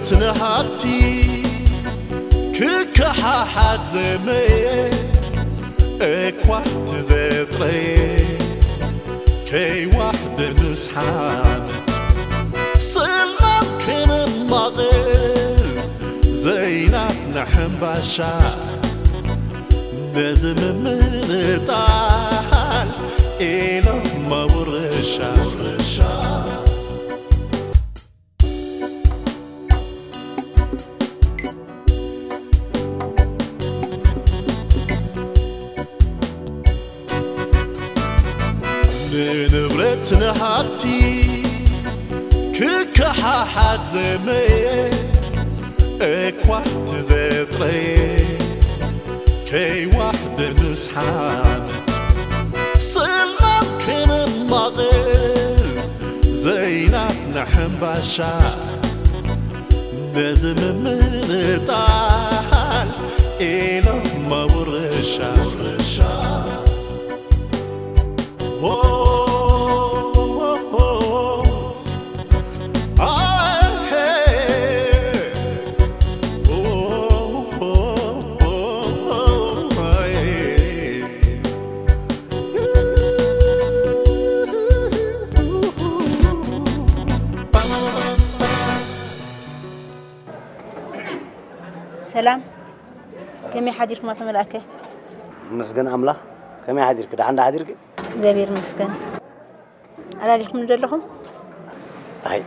ትንሃቲ ክከሓሓት ዘመየ እኳ ትዘጥረየ ከይዋሕደ ምስሓብ ስላም ክንማቕል ዘይናትና ሕምባሻ ነዚ ምምንጣል ኢሎም መውርሻ ንንብረት ንሃብቲ ክከሓሓት ዘመየ እኳ ትዘጥረየ ከይዋሕደ ምስሓብ ስላም ክንማቕል ዘይናትና ሕምባሻ ነዚ ምምንጣል ኢሎም መውርሻ ሰላም፣ ከመይ ሓዲርኩም ኣቶ መልኣከ? መስገን ኣምላኽ። ከመይ ሓዲርክ? ደሓን ዳ ሓዲርክ? እግዚኣብሔር ይመስገን። ኣላሊኹም ደለኹም? ኣይ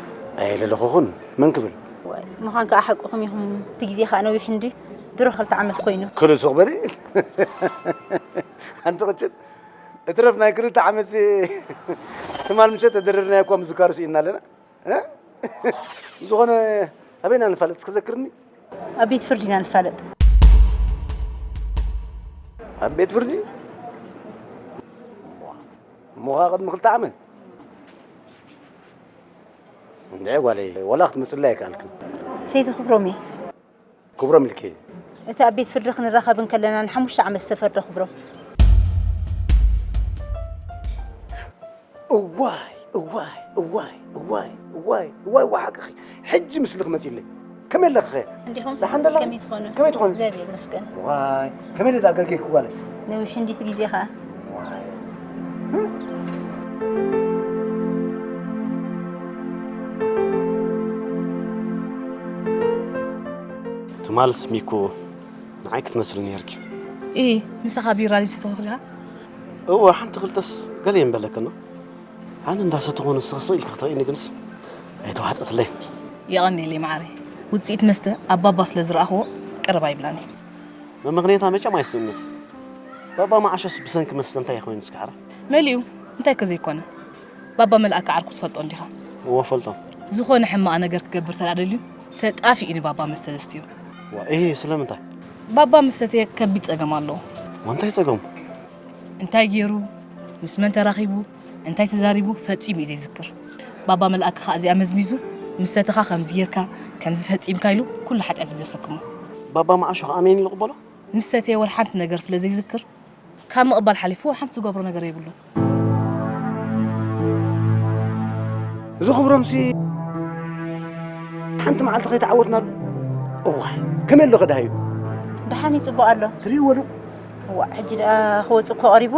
ኣይለለኹኹን። መን ክብል? ምዃን ከዓ ሓቅኹም ኢኹም። እቲ ግዜ ከዓ ነዊሕ እንዲ ድሮ ክልተ ዓመት ኮይኑ። ክሉ ሱቕ በሊ። ሓንቲ ቅጭን እትረፍ ናይ ክልተ ዓመት ትማል ምሸት ተደረርናዮ እኳ ምዝካሩ ስኢና ኣለና። ዝኾነ ኣበይና ንፋለጥ እስከ ዘክርኒ። ኣብ ቤት ፍርዲ ኢና ንፋለጥ። ኣብ ቤት ፍርዲ እሞ ኸዓ ቅድሚ ክልተ ዓመት እንድዒ ጓለይ ወላ ክትመፅለይ ኣይከኣልክን። ሰይቲ ክብሮም እየ። ክብሮም ኢልኪ። እቲ ኣብ ቤት ፍርዲ ክንራኸብ እንከለና ንሓሙሽተ ዓመት ዝተፈርደ ክብሮም። እዋይ እዋይ እዋይ እዋይ እዋይ እዋይ እዋይ ሓቅኺ ሕጂ ምስልኺ መፂለይ ከመይ ኣለኺ ኸ እንዲኹም ደሓን ደላ ከመይ ትኾኑ ከመይ ትኾኑ እግዚኣብሔር ይመስገን ዋይ ከመይ ልዳ ገርገይ ክጓለ ነዊሕ እንዲት ግዜ ኸዓ ዋይ ትማልስ ሚኩ ንዓይ ክትመስል ነይርኪ። እይ፣ ምሳኻ ቢራ ዘይሰተኹ ዲኻ? እወ፣ ሓንቲ ክልተስ ገለ እየ ምበለክኖ። ኣነ እንዳሰተኹ ንስኺ ስቕ ኢልኪ ክትርእይኒ ግንስ ኣይተዋሕጠትለይን። የቐንየለይ መዓረይ። ውፅኢት መስተ ኣብ ባባ ስለ ዝረኣኽዎ ቅርብ ኣይብላን እየ። መመኽንያታ መቸም ኣይስእንኺ። ባባ መዓሾስ ብሰንኪ መስተ እንታይ እዩ ኮይኑ እስኪ ሓራ? መሊኡ፣ እንታይ ከ ዘይኮነ? ባባ መልኣከ ዓርኩ ትፈልጦ እንዲኻ? እወ እፈልጦ። ዝኾነ ሕማቕ ነገር ክገብር ተደኣ ደልዩ ተጣፊኡ ንባባ መስተ ዘስትዮ። ዋእ እሂ ስለምንታይ? ባባ ምስ ሰተየ ከቢድ ጸገም ኣለዎ። ዋእ እንታይ ጸገሙ? እንታይ ጌሩ፣ ምስ መን ተራኺቡ፣ እንታይ ተዛሪቡ ፈጺሙ እዩ ዘይዝክር። ባባ መልኣከ ከኣ እዚኣ መዝሚዙ ምስ ሰተኻ ከምዚ ጌርካ፣ ከምዚ ፈጺምካ ኢሉ ኩሉ ሓጢኣት እዩ ዘሰክሞ። ባባ መዓሾ ከኣ ኣሜን ኢሉ ይቕበሎ? ምስ ሰተየ ወላ ሓንቲ ነገር ስለ ዘይዝክር ካብ ምቕባል ሓሊፉ ሓንቲ ዝገብሮ ነገር የብሉን። እዚ ክብሮምሲ ሓንቲ መዓልቲ ከይተዓወትናሉ እዋይ ከመይ ኣሎ ከዳህዩ ደሓን ይፅቡቕ ኣሎ ትርእይዎ ዶ እዋ ሕጂ ደኣ ክወፅእ እኮ ቀሪቡ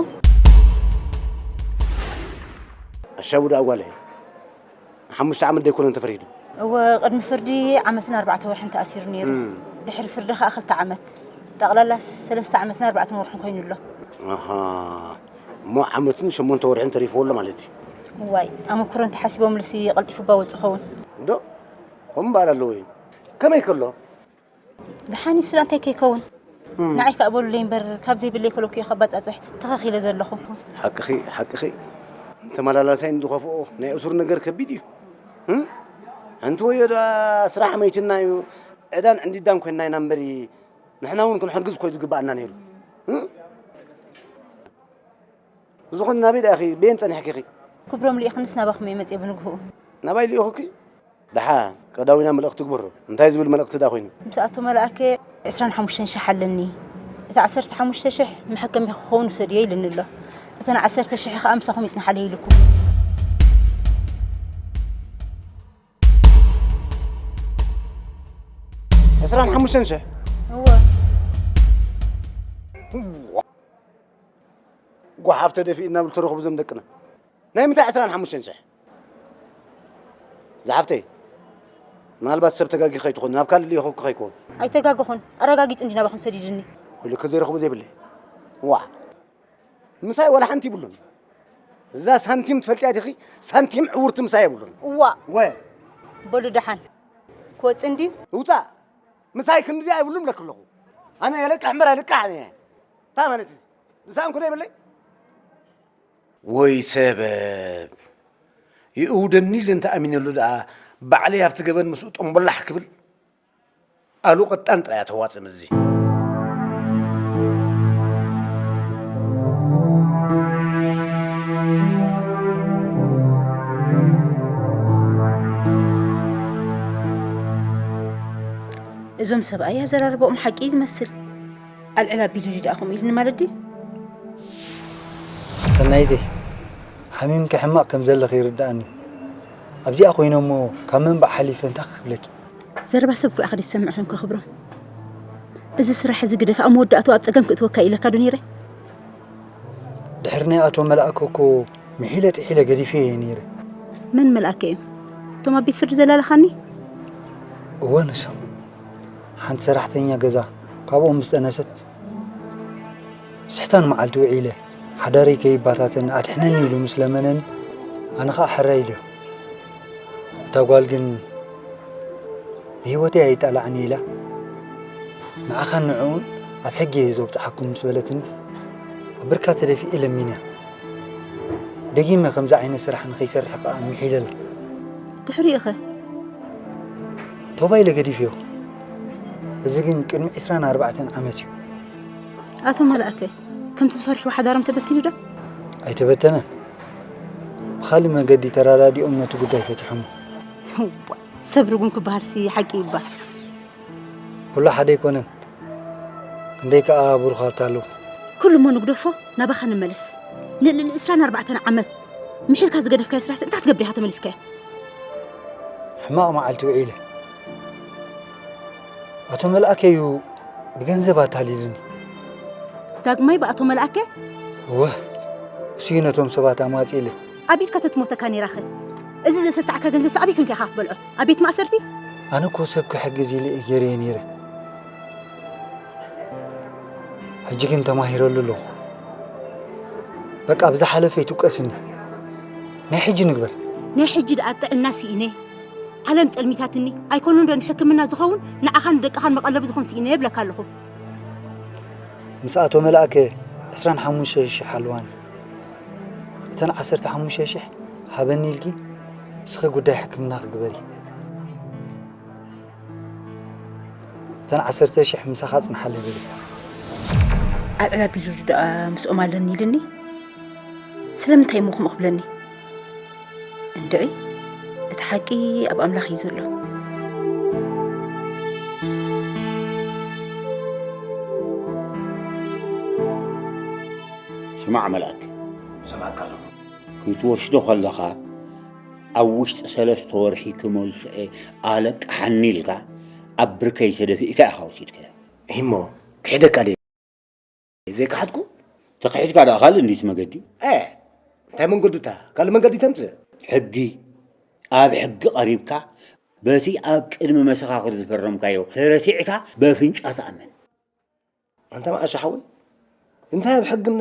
ኣሻቡ ደኣ ጓለይ ሓሙሽተ ዓመት ደይኮነን ተፈሪዱ። እወ ቅድሚ ፍርዲ ዓመትን ኣርባዕተ ወርሕን ተኣሲሩ ነይሩ። ድሕሪ ፍርዲ ከኣ ክልተ ዓመት። ጠቕላላ ሰለስተ ዓመትን ኣርባዕተን ወርሕን ኮይኑ ኣሎ። ኣሃ እሞ ዓመትን ሸሞንተ ወርሕን ተሪፍዎ ኣሎ ማለት እዩ። እዋይ ኣመክሮ እንተሓሲቦምሉሲ ቀልጢፉ እባ ወጽእ ኸውን። ዶ ከምኡ እምበኣር ኣለዎ እዩ። ከመይ ከሎ? ደሓን እዩ ስላ እንታይ ከይከውን ንዓይ ከኣ በሉለይ እምበር ካብ ዘይብለይ ከለኩ እየ ከባጻጽሕ ተኸኺለ ዘለኹ። ሓቅኺ ሓቅኺ ንተመላላሳይ እንድኸፍኦ ናይ እሱር ነገር ከቢድ እዩ። ሓንቲ ወዮ ደኣ ስራሕ መይትና እዩ ዕዳን ዕንዲዳን ኮይንና ኢና እምበሪ ንሕና እውን ክንሕግዝ እኮ እዩ ዝግበኣና ነይሩ። ብዝኾነ ናበይ ደኣ ኢኺ በየን ጸኒሕኪ ኢኺ? ክብሮም ልኢኽንስ ናባኹም እየ መጽየ ብንግህኡ። ናባይ ልኢኹኪ? ደሓ ቀዳዊና መልእኽቲ ግበሮ። እንታይ ዝብል መልእኽቲ ደኣ ኮይኑ? ምስ ኣቶ መልኣከ ዕስራን ሓሙሽተን ሽሕ ኣለኒ። እቲ ዓሰርተ ሓሙሽተ ሽሕ መሐከሚ ክኸውን ውሰድዮ ኢሉኒ ኣሎ። እተን ዓሰርተ ሽሕ ከኣ ምሳኹም ይጽንሓለይ ኢሉኩም። ዕስራን ሓሙሽተን ሽሕ። እወ። ጓሓፍ ተደፊኡ እናብል ተረኽቡ ዘም ደቅና። ናይ ምንታይ ዕስራን ሓሙሽተን ሽሕ? ዝሓፍተይ፣ ምናልባት ሰብ ተጋጊ ከይትኾን፣ ናብ ካልእ ልኢኹ ከይኮን። ኣይተጋገኹን። ኣረጋጊጹ እንዲ ናባኹም ሰዲድኒ። ኩሉ ከዘይረኽቡ ዘይብለይ። ዋ። ምሳይ ዋላ ሓንቲ ይብሉን። እዛ ሳንቲም ትፈልጥያ ዲኺ? ሳንቲም ዕውርቲ ምሳይ የብሉን። እዋ። ወ። በሉ ደሓን። ክወጽእ እንድዩ? ውጻእ። ምሳይ ክንድዚ ኣይብሉን ብለክ ኣለኹ። ኣነ የለቅሕ እምበር ኣይልቃሕ እየ። እንታይ ማለት እዚ? ዝሰኣንኩ ዶ የብለይ? ወይ ሰበብ። ይእውደኒ ኢለ እንተኣሚነሉ ደኣ ባዕለይ ኣብቲ ገበን ምስኡ ጠምቦላሕ ክብል? ኣሉ ቀጣን ጥራይ እያ ተዋጽእ ምስዚ። እዞም ሰብኣይ ኣዘራርባኦም ሓቂ እዩ ዝመስል። ኣልዕል ኣቢሉ ድዩ ደኣ ከምኡ ኢልኒ ማለት ድዩ? ሰናይተይ፣ ሓሚምኪ ሕማቕ ከም ዘለኺ ይርድኣኒ። ኣብዚኣ ኮይነ እሞ ካብ ምንባዕ ሓሊፈ እንታይ ክብለኪ? ዘረባ ሰብ እኮ ኢኻ ዘይትሰምዕ ኮንካ ክብሮም። እዚ ስራሕ እዚ ግደፍ፣ ኣብ መወዳእትኡ ኣብ ጸገም ክእትወካ ኢለካ ዶ ነይረ? ድሕሪ ናይ ኣቶ መልኣከ እኮ ምሒለ ጥሒለ ገዲፈ እየ ነይረ። መን መልኣከ እዮም? እቶም ኣብ ቤት ፍርዲ ዘላለኻኒ? እወ፣ ንሶም። ሓንቲ ሰራሕተኛ ገዛ ካብኦም ምስ ጠነሰት፣ ስሕታን መዓልቲ ውዒለ፣ ሓዳረይ ከይባታተን ኣድሕነኒ ኢሉ ምስ ለመነኒ፣ ኣነ ኸኣ ሕራይ ኢለዮ። እታ ጓል ግን ብህይወተይ ኣይጣላዕን ኢላ፣ ንዓኻን ንዕኡን ኣብ ሕጊ እየ ዘብጽሓኩም ምስ በለትኒ፣ ኣብ ብርካ ተደፊኤ ለሚነያ። ደጊመ ከምዚ ዓይነት ስራሕ ንኸይሰርሕ ከኣ ምሒለላ። ድሕሪኡ ኸ? ቶባ ኢለ ገዲፍዮ። እዚ ግን ቅድሚ ዕስራን ኣርባዕተን ዓመት እዩ። ኣቶ መላእከ፣ ከምቲ ዝፈርሕዎ ሓዳሮም ተበቲኑ ዶ? ኣይተበተነን። ብኻልእ መገዲ ተራዳዲኦም ነቲ ጉዳይ ፈቲሖሞ። እዋ፣ ሰብ ርጉም ክበሃልሲ ሓቂ ይባ። ኩሉ ሓደ ኣይኮነን። ክንደይ ከኣ ብሩኻት ኣለዉ። ኩሉ እሞ ንግደፎ፣ ናባኻ ንመለስ። ንልዕሊ ዕስራን ኣርባዕተን ዓመት ምሒልካ ዝገደፍካዮ ስራሕሲ እንታይ ክትገብር ኢኻ ተመሊስካዮ? ሕማቕ መዓልቲ ውዒለ። ኣቶ መልኣከ እዩ ብገንዘብ ኣታሊሉኒ። ዳግማይ ብኣቶ መልኣከ? እወ፣ እሱ እዩ ነቶም ሰባት ኣማጺእለይ። ኣብ ኢድካ ተትሞተካ ነይራኸ? እዚ ዘሰሳዕካ ገንዘብሲ ኣበይ ኮንካ ኢኻ ክትበልዖ? ኣብ ቤት ማእሰርቲ? ኣነ እኮ ሰብ ክሕግዝ ኢለ እየ ገይረዮ ነይረ። ሕጂ ግን ተማሂረሉ ኣለኹ። በቃ፣ ብዝሓለፈ ኣይትውቀስኒ። ናይ ሕጂ ንግበር። ናይ ሕጂ ደኣ ጥዕና ስኢነ። ዓለም ጸልሚታትኒ። ኣይኮኑን ዶ ንሕክምና ዝኸውን ንዓኻን ንደቅኻን መቐለቢ ዝኾን ስኢነ እብለካ ኣለኹ። ምስ ኣቶ መልኣከ ዕስራን ሓሙሽተ ሽሕ ኣለዋኒ። እተን ዓሰርተ ሓሙሽተ ሽሕ ሃበኒ ኢልኪ፣ ንስኺ ጉዳይ ሕክምናኺ ግበሪ። እተን ዓሰርተ ሽሕ ምሳኻ ኣጽንሓለይ በሊ። ኣልዕል ኣቢሉ ደኣ ምስኦም ኣለኒ ኢልኒ? ስለምንታይ እሞ ከምኡ ክብለኒ? እንድዒ፣ እቲ ሓቂ ኣብ ኣምላኽ እዩ ዘሎ። ስማዕ መልኣክ። ሰማዕካ ኣለኹ። ክትወስዶ ከለኻ፣ ኣብ ውሽጢ ሰለስተ ወርሒ ክመልሶ እየ ኣለቅሓኒ ኢልካ፣ ኣብ ብርከይ ተደፊእካ ኢኻ ወሲድካዮ። እሞ ክሕደካ ድየ? ዘይከሓድኩ? ተኽሒድካ ደኣ ካልእ እንድዩ እቲ መገዲ። እ፣ እንታይ መንገዱታ? ካልእ መንገዲ ተምጽእ? ሕጊ። ኣብ ሕጊ ቀሪብካ፣ በቲ ኣብ ቅድሚ መሰኻኽር ዝፈረምካዮ ተረቲዕካ፣ በፍንጫ ትኣምን። ኣንታ መዓሾ ሓወይ፣ እንታይ ኣብ ሕግን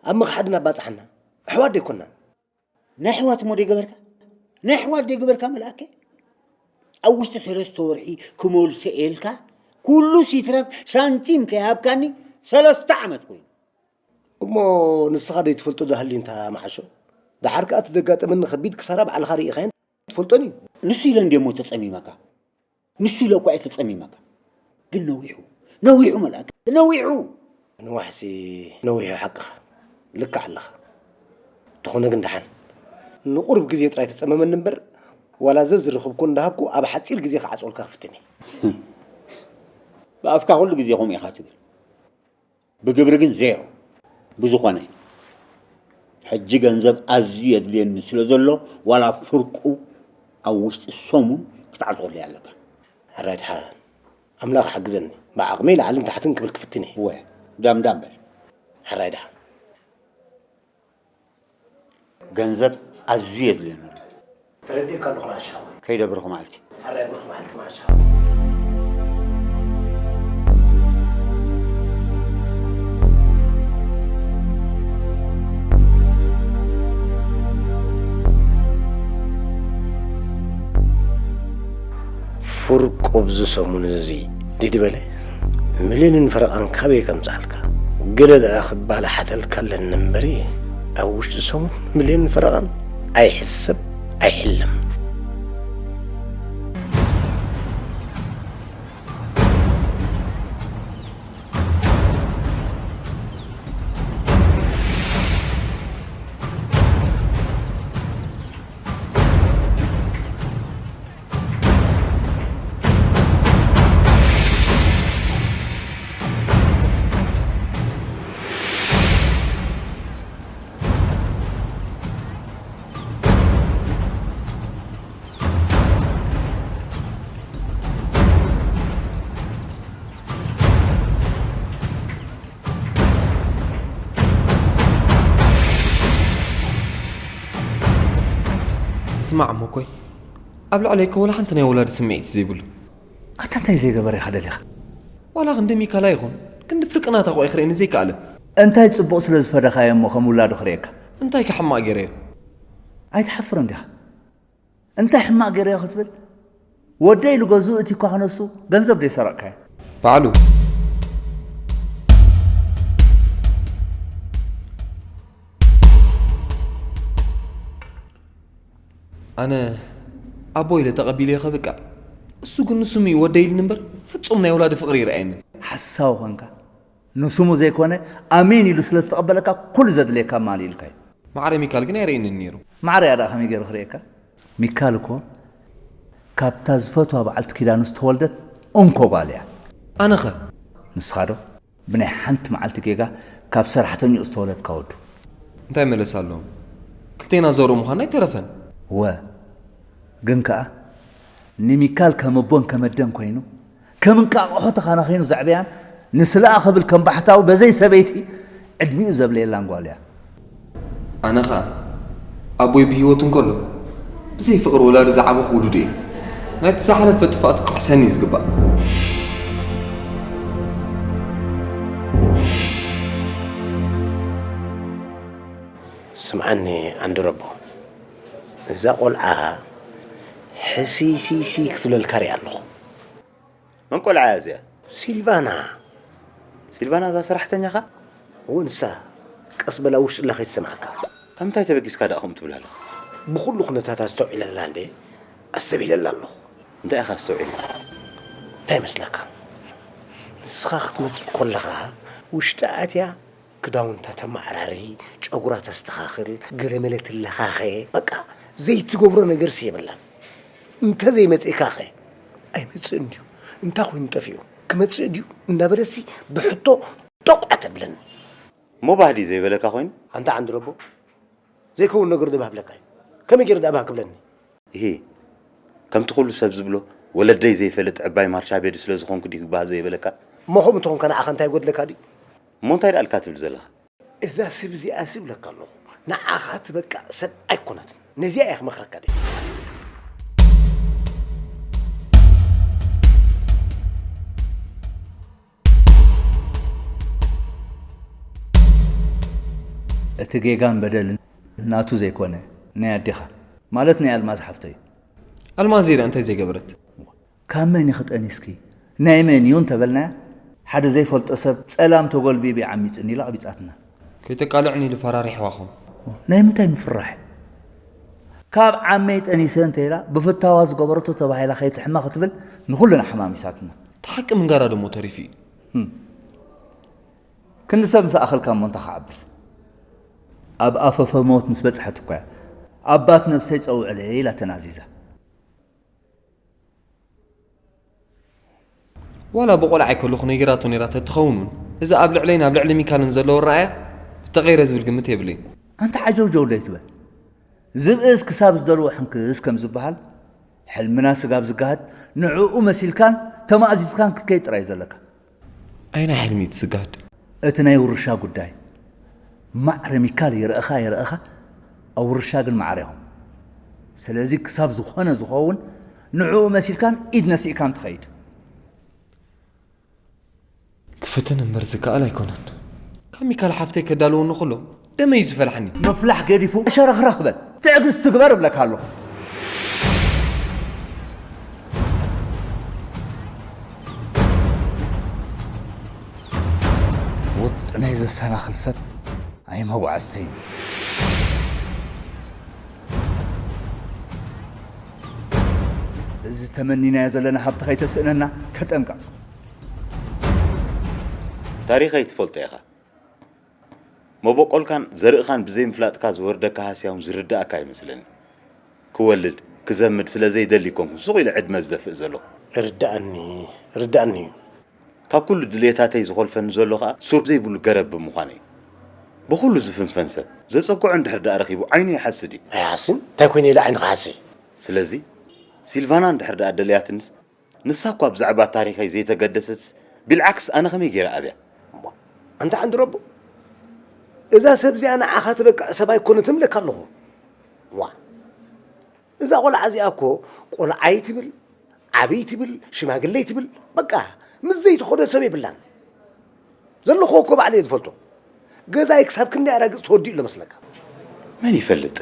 ኣብ ምኽሓድን ኣባጽሓና? ኣሕዋት ዶ ኣይኮናን? ናይ ኣሕዋት እሞ ዶ ይገበርካ? ናይ ኣሕዋት ዶ ይገበርካ መልኣከ? ኣብ ውሽጢ ሰለስተ ወርሒ ክመልሶ እየ ኢልካ፣ ኩሉ ሲትረፍ ሳንቲም ከይሃብካኒ ሰለስተ ዓመት ኮይኑ። እሞ ንስኻ ዘይትፈልጦ ዶ ሃልዩ እንታ መዓሾ? ደሓር ከኣ እቲ ዘጋጠመኒ ከቢድ ክሳራ ባዕልኻ ርኢኻዮን ትፈልጦን እዩ። ንሱ ኢለ እንድየ እሞ ተጸሚመካ። ንሱ ኢለ እኳ እየ ተጸሚመካ። ግን ነዊሑ፣ ነዊሑ መልኣክ፣ ነዊሑ። ንዋሕሲ ነዊሑ ሓቅኻ። ልክዕ ኣለኻ። እንተኾነ ግን ደሓን ንቑሩብ ግዜ ጥራይ ተጸመመኒ እምበር፣ ዋላ ዘዝረኸብኩ እንዳሃብኩ ኣብ ሓጺር ግዜ ክዓጽወልካ ክፍትን እየ። ብኣፍካ ኩሉ ግዜ ከምኡ ኢኻ ትብል። ብግብሪ ግን ዜሮ። ብዝኾነ፣ ሕጂ ገንዘብ ኣዝዩ የድልየኒ ስለ ዘሎ፣ ዋላ ፍርቁ ኣብ ውሽጢ ሰሙን ክትዓጽወለይ ኣለካ። ሕራይ ደሓን። ኣምላኽ ሓግዘኒ። ብዓቕመይ ላዕልን ታሕትን ክብል ክፍትን እየ። እወ፣ ዳምዳም በል። ሕራይ ደሓን። ገንዘብ ኣዝዩ የድልየና ኣሎ። ተረዲእካ ኣለኹ ንዓሽ ሓወይ። ከይደ ብሩኽ መዓልቲ። ሕራይ ብሩኽ መዓልቲ ንዓሽ ሓወይ። ፍርቁ ኣብዚ ሰሙን እዚ ዲድ በለ ሚልዮንን ፈረቓን ካበይ ከምጽኣልካ ገለ ደኣ ክባላሓተልካ ኣለኒ እምበሪ ኣብ ውሽጢ ሰሙን ሚልዮንን ፈረቓን ኣይሕሰብ ኣይሕለም። ስማዕ እሞ ኮይ ኣብ ልዕለይ እኮ ወላ ሓንቲ ናይ ወላዲ ስምዒት ዘይብሉ ኣታ እንታይ ዘይገበረ ኢኻ ደሊኻ ዋላ ክንዲ ሚካላ ይኹን ክንዲ ፍርቂ ናታ ቆይ ክርእየኒ ዘይከኣለ እንታይ ጽቡቕ ስለ ዝፈደኻዮ እሞ ከም ውላዱ ክርእየካ እንታይ ከሕማቕ ገይረዮ ኣይትሓፍርን ዲኻ እንታይ ሕማቕ ገይረዮ ክትብል ወደይ ልገዝኡ እቲ እኳ ክነሱ ገንዘብ ደይ ሰረቕካዮ ባዕሉ ኣነ ኣቦ ኢለ ተቐቢለዮ ከብቅዕ እሱ ግን ንስሙ እዩ ወደይ ኢልኒ እምበር ፍጹም ናይ ወላዲ ፍቕሪ ይርኣየንን ሓሳዊ ኾንካ ንስሙ ዘይኮነ ኣሜን ኢሉ ስለ ዝተቐበለካ ኩሉ ዘድልየካ ማል ኢልካዮ ማዕረ ሚካል ግን ኣይርእየንን ነይሩ ማዕረ ያዳ ከመይ ገይሩ ክርእየካ ሚካል እኮ ካብታ ዝፈትዋ በዓልቲ ኪዳኑ ዝተወልደት እንኮ ጓል እያ። ኣነኸ? ንስኻ ዶ? ብናይ ሓንቲ መዓልቲ ጌጋ ካብ ሰራሕተኛኡ ዝተወለድካ ወዱ። እንታይ መለሳ ኣለዎም? ክልቴና ዘርኡ ምዃንና ኣይተረፈን። እወ፣ ግን ከኣ ንሚካል ከም ኣቦን ከም ኣደን ኮይኑ ከም እንቃቕሖ ተኻናኺኑ ዘዕበያን ንስለኣ ክብል ከም ባሕታዊ በዘይ ሰበይቲ ዕድሚኡ ዘብለየላን ጓል እያ። ኣነ ኸኣ ኣቦይ ብህይወቱ እንከሎ ብዘይ ፍቕሪ ወላዲ ዝዓበኹ ውሉዱ እየ። ናይቲ ዝሓለፈ ጥፍኣቱ ክኽሕሰኒ እዩ ዝግባእ። ስምዓኒ ዓንደረቦ፣ እዛ ቖልዓ ሕስይስይስይ ክትብለልካ ሪኣ ኣለኹ። መን ቆልዓ እያ እዚኣ? ሲልቫና። ሲልቫና እዛ ሰራሕተኛኻ? እወ ንሳ። ቀስ በል ኣብ ውሽጥላ ከይትሰምዓካ። ካብ ምንታይ ተበጊስካ ደኣ ከምኡ ትብል ኣለኻ? ብኹሉ ኩነታት ኣስተውዒለላ እንድየ ኣስተብሂለላ ኣለኹ። እንታይ ኢኻ ኣስተውዒልካ? እንታይ ይመስለካ? ንስኻ ክትመጽእ ኮለኻ ውሽጢ ኣትያ ክዳውንታ ተመዓራሪ፣ ጨጉራ ተስተኻኽል፣ ገለመለ ትለኻኸ፣ በቃ ዘይትገብሮ ነገርሲ የብላን። እንተዘይመጺእካኸ? ኣይመጽእን ድዩ? እንታይ ኮይኑ ጠፊኡ? ክመጽእ ድዩ? እንዳበለሲ ብሕቶ ጦቕ ኣተብለኒ። እሞ ባህዲ ዘይበለካ ኮይኑ? ኣንታ ዓንድረቦ ዘይከውን ነገር ዶ ባህ ብለካ እዩ? ከመይ ገይሩ ደኣ ባህ ክብለኒ? ኢሂ ከምቲ ኩሉ ሰብ ዝብሎ ወለደይ ዘይፈልጥ ዕባይ ማርሻ ቤዲ ስለ ዝኾንኩ ድዩ ባህ ዘይበለካ? እሞ ከምኡ ተኾንካ ንዓኻ እንታይ ይጎድለካ ድዩ? እሞ እንታይ ደኣ ኢልካ ትብል ዘለኻ? እዛ ሰብ እዚኣስ እብለካ ኣለኹ ንዓኻ ትበቅዕ ሰብ ኣይኮነትን። ነዚኣ እየ ክመኽረካ ደልየ። እቲ ጌጋን በደልን ናቱ ዘይኮነ ናይ ኣዴኻ ማለት ናይ ኣልማዝ ሓፍቶ እዩ። ኣልማዝ ዚራ እንታይ ዘይገበረት? ካብ መን ኢኺ ጠኒስኪ? ናይ መን እዩ እንተበልናያ ሓደ ዘይፈልጦ ሰብ ጸላም ተጎልቢቢ ዓሚጹኒ ኢላ ኣቕቢጻትና። ከይተቃልዑኒ ኢሉ ፈራሪሕዋ ኸም። ናይ ምንታይ ምፍርራሕ? ካብ ዓመይ ጠኒሰ እንተ ኢላ ብፍታዋ ዝገበረቶ ተባሂላ ከይትሕመ ክትብል ንኹልና ሓማሚሳትና። እቲ ሓቂ ምንጋራ ደሞ ተሪፉ እዩ። ክንዲ ሰብ ምስ ኣኸልካ እሞ እንታይ ክዓብስ? ኣብ ኣፈፈ ሞት ምስ በጽሐት እኮ እያ ኣባት ነብሰይ ጸውዕለይ ኢላ ተናዚዛ። ዋላ ብቆልዓይ ከለኹ ነጊራቶ ነይራ ተትኸውን እውን፣ እዚ ኣብ ልዕለይን ኣብ ልዕሊ ሚካልን ዘለዎ ኣረኣእያ ምተቐይረ ዝብል ግምት የብለይን። ኣንታ ዓጀውጀው ደይትበል። ዝብእስ ክሳብ ዝደልዎ ሕንክስ ከም ዝበሃል፣ ሕልምና ስጋብ ዝገሃድ ንዕኡ መሲልካን ተማእዚዝካን ክትከይድ ጥራይ እዩ ዘለካ። ኣይና ሕልሚ እቲ ስጋድ እቲ ናይ ውርሻ ጉዳይ ማዕረ ሚካል ይረእኻ ይረእኻ ኣብ ውርሻ ግን ማዕረ ኢኹም። ስለዚ ክሳብ ዝኾነ ዝኸውን ንዕኡ መሲልካን ኢድ ነሲእካን ትኸይድ። ክፍትን እምበር ዝከኣል ኣይኮነን። ካብ ሚካል ሓፍተይ ከዳልወኒ ከሎ ደመይ እዩ ዝፈልሓኒ። ምፍላሕ ገዲፉ ሸረኽረኽ በል። ትዕግስቲ ግበር እብለካ ኣለኹ። ውጥነይ ዘሰናኽል ሰብ ኣይመጓዕዝተይን። እዚ ተመኒናዮ ዘለና ሃብቲ ከይተስእነና ተጠንቀቕ። ታሪኸይ ትፈልጦ ኢኻ። መበቆልካን ዘርእኻን ብዘይምፍላጥካ ዝወርደካ ሃስያ እውን ዝርድኣካ ኣይመስለኒ። ክወልድ ክዘምድ ስለ ዘይደሊ ኣይኮንኩን ሱቕ ኢለ ዕድመ ዝደፍእ ዘለኹ። ርድኣኒ ርድኣኒ እዩ። ካብ ኩሉ ድልየታተይ ዝኾልፈኒ ዘሎ ኸኣ ሱር ዘይብሉ ገረብ ብምዃነይ እዩ። ብኹሉ ዝፍንፈን ሰብ ዘጸግዖ እንድሕር ደኣ ረኺቡ ዓይኑ ይሓስድ እዩ። ኣይሓስን? እንታይ ኮይነ ኢለ ዓይኒ ክሓሲ? ስለዚ ሲልቫና እንድሕር ደኣ ደልያትንስ ንሳ እኳ ብዛዕባ ታሪኸይ ዘይተገደሰትስ ቢልዓክስ ኣነ ከመይ ገይረ ኣብያ? ኣንታ ዓንዲ ረቦ እዛ ሰብ እዚኣ ንዓኻ ትበቅዕ ሰብ ኣይኮነትን እብለካ ኣለኹ። ዋ እዛ ቆልዓ እዚኣ እኮ ቆልዓይ ትብል ዓብይ ትብል ሽማግለይ ትብል በቃ ምስ ዘይትኸዶ ሰብ የብላን። ዘለኹዎ እኮ ባዕለይ እየ ዝፈልጦ። ገዛይ ክሳብ ክንደይ ኣራግፅ ተወዲኡ ኣሎ መስለካ? መን ይፈልጥ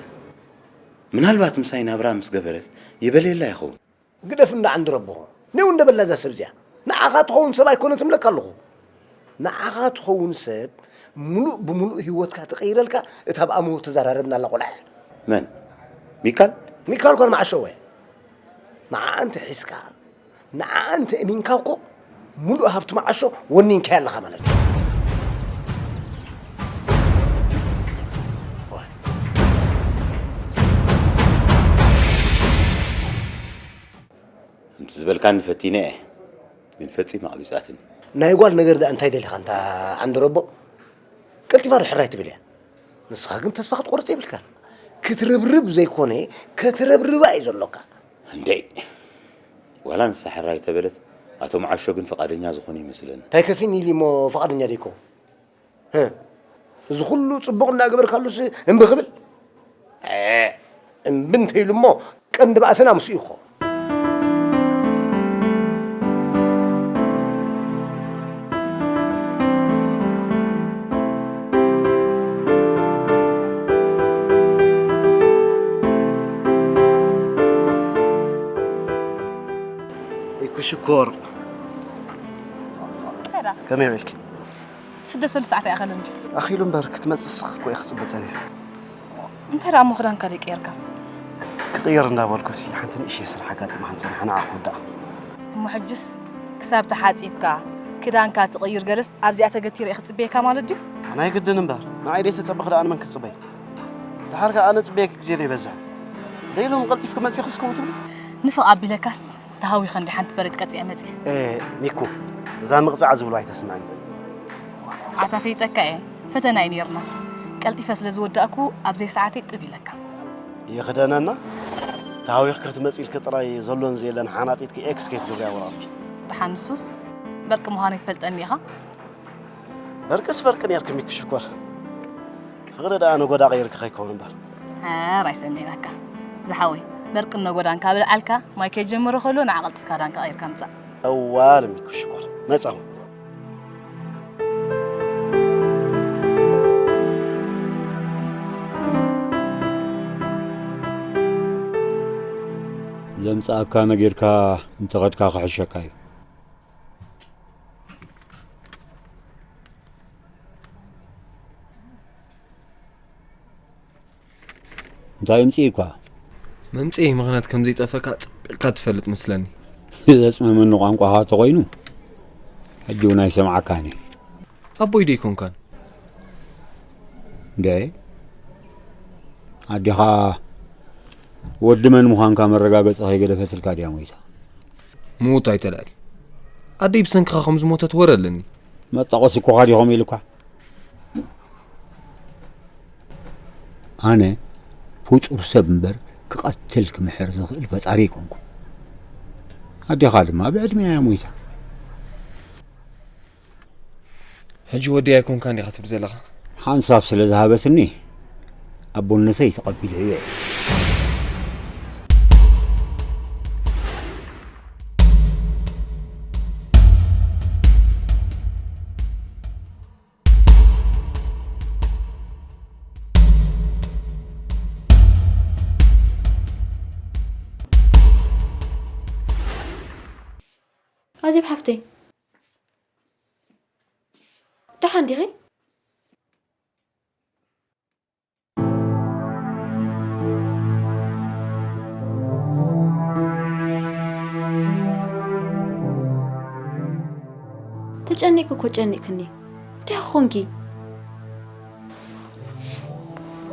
ምናልባት ምሳይ ናብራ ምስ ገበረት ይበልየላ ይኸውን። ግደፍ እንዳ ዓንዲ ረቦ። ኔው እንደ በላ እዛ ሰብ እዚኣ ንዓኻ ትኸውን ሰብ ኣይኮነትን እብለካ ኣለኹ። ንዓኻ ትኸውን ሰብ ምሉእ ብምሉእ ህይወትካ ትቕይረልካ እታ ብኣምሆ ተዘራረብናላ ቆልዓ እያ። መን? ሚካል? ሚካል ጓል መዓሾ እወ። ንዓኣ እንተ ሒዝካ ንዓኣ እንተ እሚንካ እኮ ምሉእ ሃብቲ መዓሾ ወኒንካያ ኣለኻ ማለት እዩ። ከምቲ ዝበልካኒ ፈቲነ እየ ግን ፈጺማ ኣቕቢጻትኒ። ናይ ጓል ነገር ደኣ እንታይ ደሊኻ እንታ ዓንዲ ረቦ ቀልጢፋ ዶ ሕራይ ትብል እያ። ንስኻ ግን ተስፋ ክትቆርጽ የብልካን። ክትርብርብ ዘይኮነ ከትረብርባ እዩ ዘሎካ። እንዴ ዋላ ንሳ ሕራይ ተበለት ኣቶ መዓሾ ግን ፍቓደኛ ዝኾኑ ይመስለኒ። እንታይ ከፊኒ ኢሉ እሞ ፍቓደኛ ደይኮ? እዚ ኩሉ ጽቡቕ እንዳገበርካሉስ እምቢ ክብል? እምቢ እንተኢሉ እሞ ቀንዲ ባእስና ምስኡ ይኾ። ይኩ ሽኮር ከመይ ውዒልኪ? ትፍደሰሉ ሰዓት ኣይኣኸለን ድዩ? ኣኺሉ እምበር ክትመጽእ ስኽ እኮ እየ ክጽበ ጸኒሐ። እንታይ ደኣ እሞ ክዳንካ ደይቀየርካ? ክቕየር እንዳበልኩሲ ሓንቲ ንእሽተይ ስራሕ ኣጋጢማትኒ ጸኒሓ ንዓ ክውድኣ። እሞ ሕጅስ ክሳብ ተሓጺብካ ክዳንካ ትቕይር ገለስ ኣብዚኣ ተገቲረ እየ ክጽበየካ ማለት ድዩ? ናይ ግድን እምበር ንዓይ ደይተጸበኺ ደኣ ንመን ክትጽበይ? ደሓር ከኣ ኣነ ጽበየኪ ግዜ ደይበዝሕ። ደይ ሎሚ ቀልጢፍኪ መጺኺስ ከምኡ ትብሊ? ንፍቕ ኣቢለካስ ተሃዊኸ እንዲ ሓንቲ በሬት ቀጺዐ መጺአ። ኤ ሚኩ እዛ ምቕጻዕ ዝብሎ ኣይተስምዐኒ። ኣታ ፈሊጠካ እየ ፈተና እዩ ነይርና ቀልጢፈ ስለ ዝወዳእኩ ኣብ ዘይሰዓተይ ጥብ ኢለካ። ይኽደነና ተሃዊኽኪ ክትመጺ ኢልኪ ጥራይ ዘሎን ዘየለን ሓናጢጥኪ ኤክስ ከይትገብርያ ወረቐትኪ። ደሓን ንሱስ በርቂ ምዃነይ ትፈልጠኒ ኢኻ። በርቅስ በርቂ ኔርኪ ሚኪ ሽኮር። ፍቕሪ ደኣ ነጎዳ ቀይርኪ ከይከውን እምበር። ኧረ ኣይሰሚዕናካ ዝሓወይ። በርቅን ነጎዳን ካብ ልዓልካ ማይ ከይጀመረ ከሎ ንዓ ቀልጢፍካ ክዳንካ ቀይርካ ምጻእ። ጠዋል ሚኪ ሽኮር መጻኹ። ዘምጻኣካ ነጊርካ እንተኸድካ ክሕሸካ እዩ። እንታይ ኣምጺእኳ? መምጽኢ ምኽንያት ከም ዘይጠፈካ ጽብቕ ኢልካ ትፈልጥ መስለኒ። ዘጽመመኒ ቋንቋኻ ተኾይኑ ሕጂ እውን ኣይሰምዓካን እየ። ኣቦይ ዶ ኣይኮንካን? እንድዒ ኣዴኻ ወዲ መን ምዃንካ መረጋገጺ ከይገደፈትልካ ድያ ሞይታ? ምዉት ኣይተልዕል። ኣደይ ብሰንክኻ ከም ዝሞተት ወረ ኣለኒ። መጣቖሲ እኮኻ ዲኹም ኢሉካ? ኣነ ፍጡር ሰብ እምበር ክቐትል ክምሕር ዝኽእል ፈጣሪ ኣይኮንኩን። ኣዴኻ ድማ ብዕድመ እያ ሞይታ። ሕጂ ወዲ ኣይኮንካን ዲኻ ትብል ዘለኻ? ሓንሳብ ስለ ዝሃበትኒ ኣቦነተይ ተቐቢለዮ እየ። ኣዜብ ሓፍተይ፣ ደሓን ዲኺ? ተጨኒቅኪ እኮ ጨኒቅክኒ። እንታይ ኮንኪ?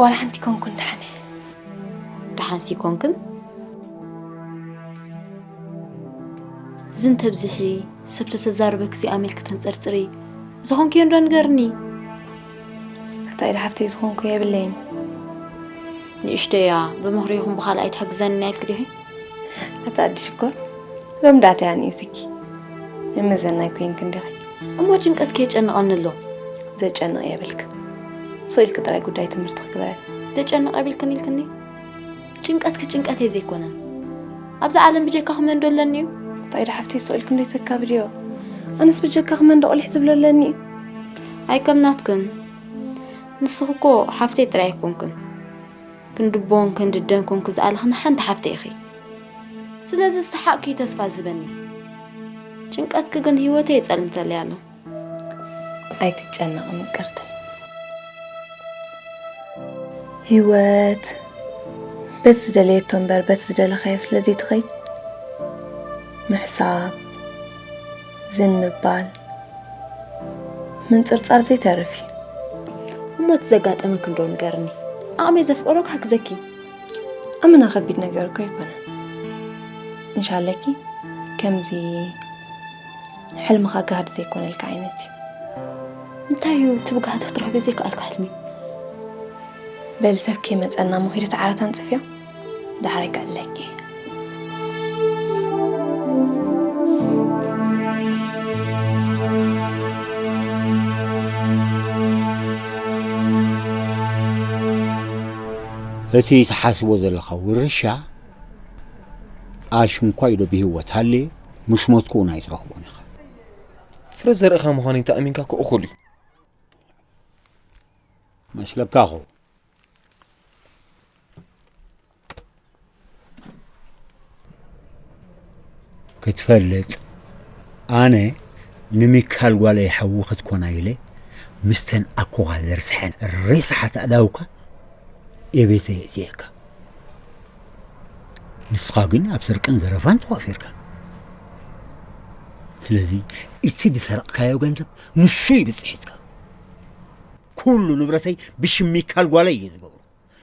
ዋላ ሓንቲ ኮንኩን ደሓን እየ። ደሓንሲ ኮንክን? ዝን ተብዝሒ፣ ሰብ ተተዛርበኪ እዚኣ ኣሜልኪ ተንጸርጽሪ። ዝኾንክዮ እንዶ ንገርኒ። ኣታ ኢዳ ሓፍተይ ዝኾንኩ የብለይን። ንእሽቶ እያ፣ ብምኽሪ ይኹን ብኻልእ ኣይትሕግዘኒ ኢልኪ ዲኺ? ኣታ ኣዲ ሽኮር፣ ሎምዳት እያ ንኢስኪ። መመዘናይ ኮይንኪ እንዲኺ። እሞ ጭንቀትኪ የጨንቐኒ ኣሎ። ዘጨንቕ የብልክን። ስቕ ኢልኪ ጥራይ ጉዳይ ትምህርትኺ ግበሪ። ዘጨንቕ የብልክን ኢልክኒ? ጭንቀትኪ ጭንቀተይ ዘይኮነን። ኣብዛ ዓለም ብጀካኺ መን ዶ ኣለኒ እዩ? እንታይ ዶ ሓፍተይ ስቕ ኢልኪ እንዶ ይተካብድዮ? ኣነስ ብጀካኺ መን ዶ ቁሊሕ ዝብሎ ኣለኒ እዩ? ኣይከም ናትክን። ንስኺ እኮ ሓፍተይ ጥራይ ኣይኮንክን። ክንዲ ቦን ክንዲ ደን ኮንኪ ዝኣለኽኒ ሓንቲ ሓፍተይ ኢኺ። ስለዚ ዝሰሓቕኪ እዩ ተስፋ ዝህበኒ። ጭንቀትኪ ግን ህይወተይ የጸልምተለይ ኣሎ። ኣይትጨነቒ ምቅርተይ። ህይወት በቲ ዝደለየቶ እምበር በቲ ዝደለኻዮ ስለ ዘይትኸይድ፣ ምሕሳብ፣ ዝን ምባል፣ ምንጽርጻር ዘይተርፍ እዩ። እሞ እቲ ዘጋጠመኪ እንዶ ንገርኒ፣ ዓቕመይ ዘፍቀዶ ክሕግዘኪ። ኣመና ከቢድ ነገር እኮ ኣይኮነን። እንሻለኪ ከምዚ ሕልምኻ ጋህዲ ዘይኮነልካ ዓይነት እዩ። እንታይ እዩ እቲ ብጋህዲ ክትረኽብዮ ዘይከኣልካ ሕልሚ? በሊ ሰብ ከይመጸና እሞ ኺዲ እቲ ዓራት ኣንጽፍዮ፣ ዳሕራይ ክዕለኪ እየ። እቲ ትሓስቦ ዘለኻ ውርሻ ኣሽንኳይ ዶ ብህይወት ሃልየ፣ ምስ ሞትኩ እውን ኣይትረኽቦን ኢኻ። ፍረ ዘርእኻ ምዃነይ ተኣሚንካ እኮ እኹል እዩ። መስለካ ኸው። ክትፈልጥ፣ ኣነ ንሚካል ጓለይ ሓዊ ክትኮና ኢለ፣ ምስተን ኣኮኻ ዘርስሐን ሬሳሓት ኣእዳውካ እቤተይ የእትየካ። ንስኻ ግን ኣብ ስርቅን ዘረፋን ተዋፊርካ። ስለዚ፣ እቲ ዝሰረቕካዮ ገንዘብ ንሱ እዩ ብጽሒትካ። ኩሉ ንብረተይ ብሽም ሚካል ጓለይ እየ ዝገብሮ።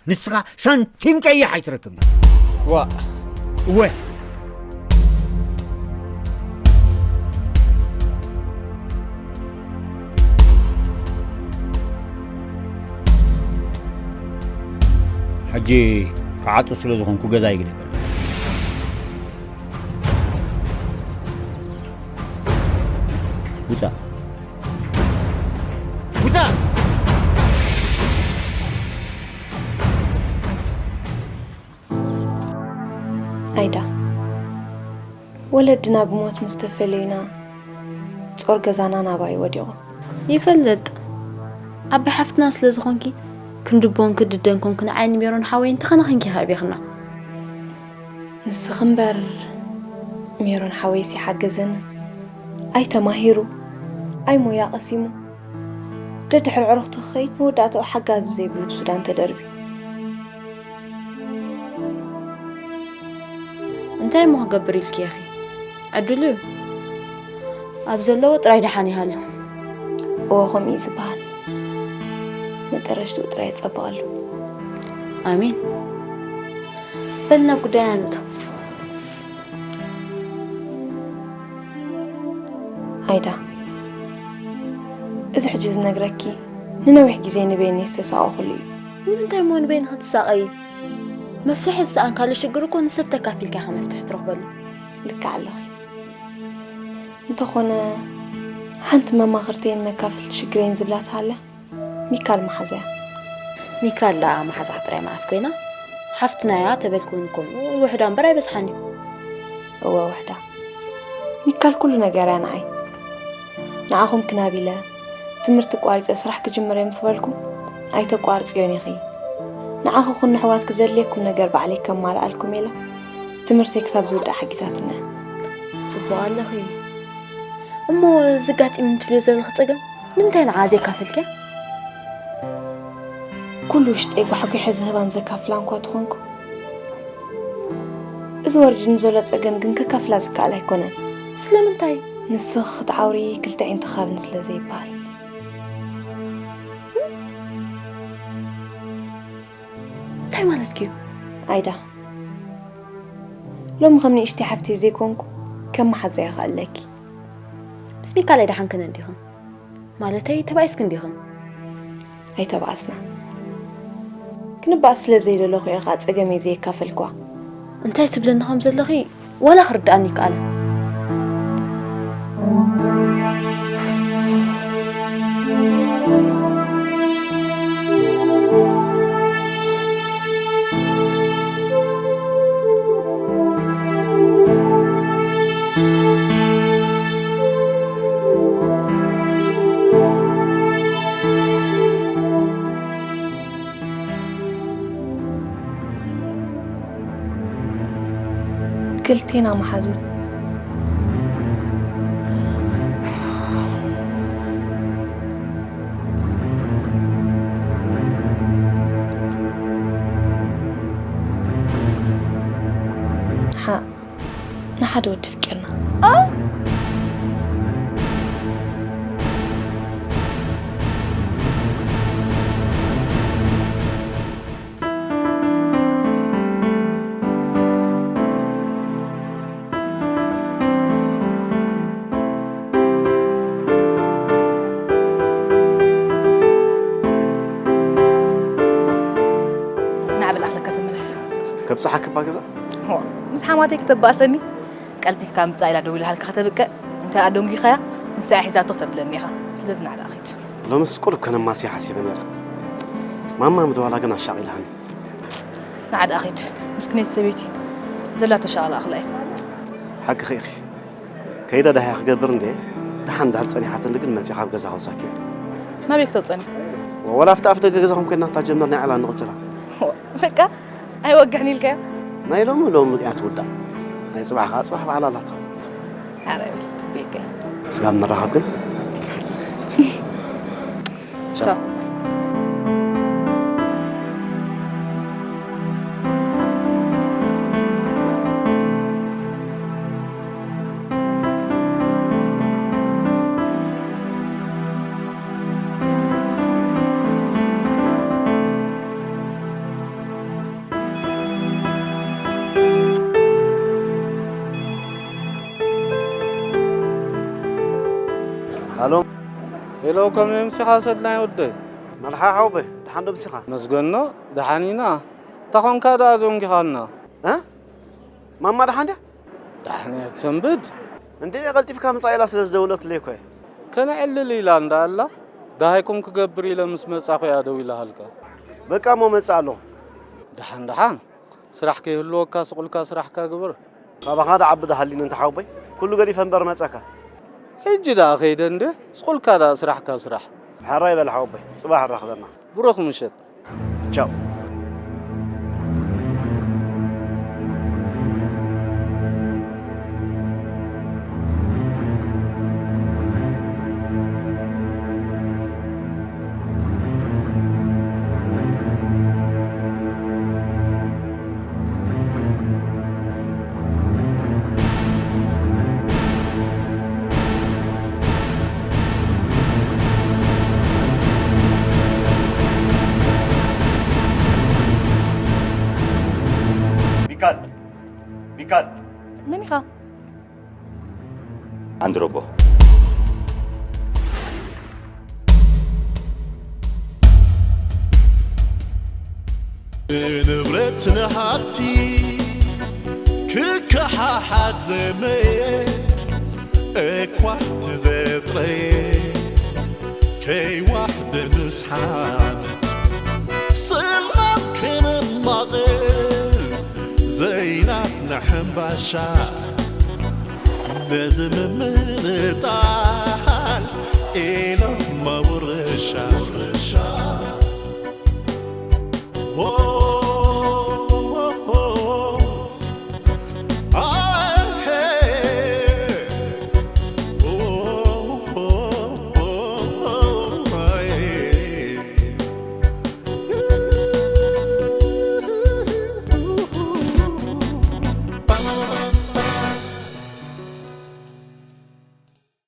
ንስኻ ሳንቲም ቀይሕ ኣይትረክብን። ዋእ። እወ። ሕጂ ክዓጹ ስለ ዝኾንኩ ገዛ ይግደፈለይ። ውጻእ። ውጻእ። ኣይዳ፣ ወለድና ብሞት ምስ ተፈለዩና፣ ጾር ገዛና ናባይ ወዲቑ። ይፈልጥ። ዓባይ ሓፍትና ስለ ዝኾንኪ፣ ክንዲ ቦን ክንዲ ደን ኮንኪ ንዓይን ሜሮን ሓወይን ተኸናኺንኪ ከዕቢኽና። ንስኺ እምበር፣ ሜሮን ሓወይስ ይሓገዘኒ። ኣይተማሂሩ፣ ኣይ ሞያ ቀሲሙ፣ ደድሕሪ ዕርኽቱ ክኸይድ መወዳእታኡ ሓጋዚ ዘይብሉ ብሱዳን ተደርብዩ። እንታይ እሞ ክገብር ኢልኪ ኢኺ? ዕድሉ እዩ። ኣብ ዘለዎ ጥራይ ደሓን ይሃሉ። እወ፣ ከምኡ እዩ ዝበሃል። መጠረሽትኡ ጥራይ የጸብቐሉ። ኣሜን። በል ናብ ጉዳይና ንእቶ። ኣይዳ፣ እዚ ሕጂ ዝነግረኪ ንነዊሕ ግዜ ንበይነይ ዝተሳቐኹሉ እዩ። ንምንታይ እሞ ንበይንኺ ትሳቐዪ? መፍትሒ ዝሰኣንካሉ ሽግር እኮ ንሰብ ተካፊልካ ኢኻ መፍትሒ ትረኽበሉ። ልክዕ ኣለኺ። እንተኾነ ሓንቲ መማኽርተይን መካፍልቲ ሽግረይን ዝብላ ተሃልያ፣ ሚካል መሓዛያ። ሚካል ደኣ መሓዛኻ ጥራይ መዓስ ኮይና? ሓፍትና እያ ተበልክውን ከምኡ ውሕዳ እምበር ኣይበዝሓን እዩ። እወ ውሕዳ። ሚካል ኩሉ ነገር እያ ንዓይ። ንዓኹም ክናብ ኢለ ትምህርቲ ቋሪፀ ስራሕ ክጅምር እየ ምስ በልኩም ኣይተቋርፅዮን ኢኺ። ንዓኹ ኩን ኣሕዋትኪ ዘድልየኩም ነገር ባዕለይ ከማልኣልኩም ኢለ ትምህርተይ ክሳብ ዝውዳእ ሓጊዛትና እያ። ፅቡቕ ኣለኺ። እሞ ዘጋጢሙኒ ትብልዮ ዘለኺ ፀገም ንምንታይ ንዓ ዘይካፈልክያ? ኩሉ ውሽጠይ ጓሕጒሐ ዝህባን ዘካፍላን እኳ ተኾንኩ፣ እዚ ወሪድኒ ዘሎ ጸገም ግን ከካፍላ ዝከኣል ኣይኮነን። ስለምንታይ? ንስኺ ክትዓውሪ ክልተ ኣዒንቲ ክሃብኒ ስለ ዘይበሃል። እንታይ ማለትኪ እዩ? ኣይዳ፣ ሎሚ ከም ንእሽተይ ሓፍተይ ዘይኮንኩ ከም መሓዛይ እየ ክኣለኪ። ምስ ሚካለይ ደሓንክን እንዲኽን? ማለተይ ተባኢስክን ዲኽን? ኣይተባኣስና። ክንባኣስ ስለ ዘይደለኹ እየ ኸኣ ጸገመይ ዘየካፈልክዋ። እንታይ ትብልኒ ከም ዘለኺ ዋላ ክርድኣኒ ይከኣል። ክልቴና መሓዙት። ሓ-፣ ንሓደ ወዲ ፍቂርና። ኦ! ናዕብል ኣኽለካ ተመለስ። ከብጽሓኪ እባ ገዛ? ዋ፣ ምስ ሓማተይ ክተባእሰኒ? ቀልጢፍካ ምጻእ ኢላ ደዊላሃልካ ከተብቅዕ፣ እንተ ኣደንጒኻያ፣ ንሳ እያ ሒዛቶ ከተብለኒ ኢኻ። ስለዚ ንዓ ደኣ ኺድ። ሎምስ ቁሩብ ከነማስያ ሓሲበ ነይረ። ማማ ምድዋላ ግን ኣሻቒልሃኒ። ንዓ ደኣ ኺድ። ምስክነይቲ ሰበይቲ ዘላቶ ሻቕላ ኣኽላ እያ። ሓቅኺ ኢኺ። ከይደ ዳህያ ክገብር እንዴ፣ ደሓን እንድሕር ጸኒሓትኒ ግን መጺኣ ካብ ገዛ ከውጻኪ እየ። ናበይ ክተውጸኒ? ወላ ኣብቲ ኣፍ ደገ ገዛኹም ኮይና እታ ጀመር ናይ ዕላል ንቕጽላ። በቃ ኣይወግሕን ኢልካዮ? ናይ ሎሚ ሎሚ እያ ትውዳእ። ናይ ጽባሕ ከኣ ጽባሕ በዓል ኣላቶ። ኣረ በል፣ ጽቡቕ እየ። ስጋብ ንራኸብ ግን። ቻው። ቻው። ሃሎ። ሄሎ፣ ከመይ ኣምሲኻ ሰናይ ወደይ? መርሓ ሓወቦይ፣ ደሓን ዶ ኣምሲኻ? መስገኖ፣ ደሓን ኢና። እንታይ ኾንካ ደኣ ደንጊኻና? እ? ማማ ደሓን ድያ? ደሓን እያ ትሰንብድ። እንዴ፣ ቀልጢፍካ ምጻእ ኢላ ስለ ዝደወለትለይ እኮ እየ። ከነዕልል ኢላ እንዳ ኣላ፣ ደሃይኩም ክገብር ኢለ ምስ መጻኹ እያ ደዊላሃልካ። በቃ እሞ መጻእ ኣለኹ። ደሓን ደሓን። ስራሕ ከይህልወካ ስቕ ኢልካ ስራሕካ ግበር። ካባኻ ደኣ ዓቢ ደሃሊኒ እንተ ሓወቦይ፣ ኩሉ ገዲፈ እምበር መጻካ። ሕጂ ደኣ ከይደ እንደ፣ ስቕ ኢልካ ደኣ ስራሕካ ስራሕ። ሕራይ በል ሓወቦይ፣ ጽባሕ ንራኸበና። ብሩኽ ምሸት። ቻው። ሚካል፣ ሚካል። መን ኢኻ? ኣንድሮቦ። ንብረት ንሃብቲ ክከሓሓት ዘመድ፣ እኳ ትዘጥረየ ከይዋሕደ ምስሓን ስልማት ክንማቕል ዘይናትና ሕምባሻ በዚ ምምንጣል ኢሎም መውር